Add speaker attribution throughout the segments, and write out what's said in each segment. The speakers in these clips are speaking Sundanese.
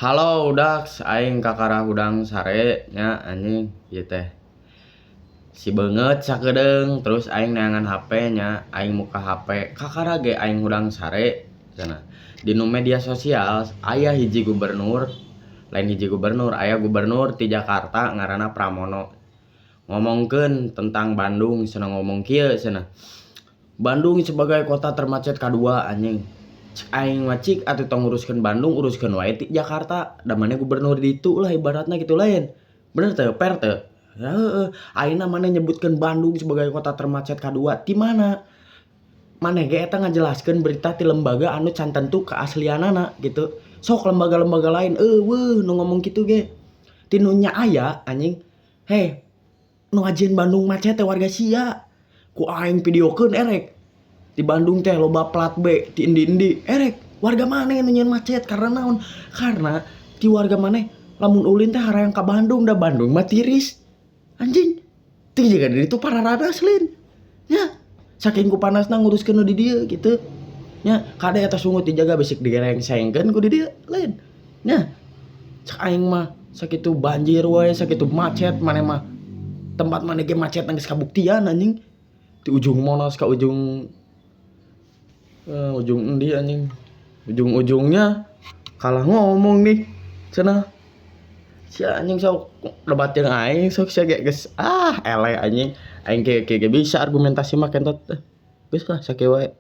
Speaker 1: Halo udah aing kakara hudang sare nya anjing ieu teh. Si beungeut sakedeung terus aing neangan HP nya, aing muka HP kakara ge aing hudang sare cenah. Di nu media sosial aya hiji gubernur, lain hiji gubernur, aya gubernur ti Jakarta ngaranna Pramono. Ngomongkeun tentang Bandung cenah, ngomong kieu cenah. Bandung sebagai kota termacet kadua anjing. Cek aing mah cik atuh tong nguruskeun Bandung, uruskeun wae ti Jakarta. Da maneh gubernur ditu lah ibaratna kitu lain. Bener teu? Fair teu? Heeh, ayeuna maneh nyebutkeun Bandung sebagai kota termacet kadua ti mana? Maneh ge eta ngajelaskeun berita ti lembaga anu can tentu keaslianana gitu. Sok lembaga-lembaga lain euweuh nu ngomong kitu ge. Ti nu nya aya anjing. Heh, nu ngajieun Bandung macet teh warga sia. Ku aing videokeun erek. Di Bandung teh loba plat B ti endi-endi erek. Warga maneh nu nyieun macet karena naon? Karena ti warga maneh lamun ulin teh harayang ka Bandung, da Bandung mah tiris. Anjing. Teu jiga di ditu pararanas lin. Nya, saking ku panasna nguruskeun nu di dieu kitu. Nya, kade eta sungut dijaga besik digerengsengkeun ku di dieu lain. Nya, cek aing mah sakitu banjir wae, sakitu macet maneh mah. Tempat maneh ge macet geus kabuktian anjing. Di ujung Monas ka ujung ujung endi anjing. Ujung-ujungnya kalah ngomong nih cenah. Si anjing sok debat jeung aing sok sia ge geus ah eleh anjing. Aing ge ge bisa argumentasi mah kentot teh. Geus lah sakieu wae.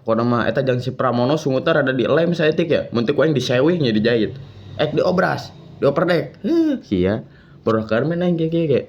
Speaker 1: Pokona mah eta jang si Pramono sungutna rada dilem saeutik ya. Mun teu ku aing disewih nya dijahit. Ek diobras, dioperdek. Heuh sia. Bodoh men aing ge ge.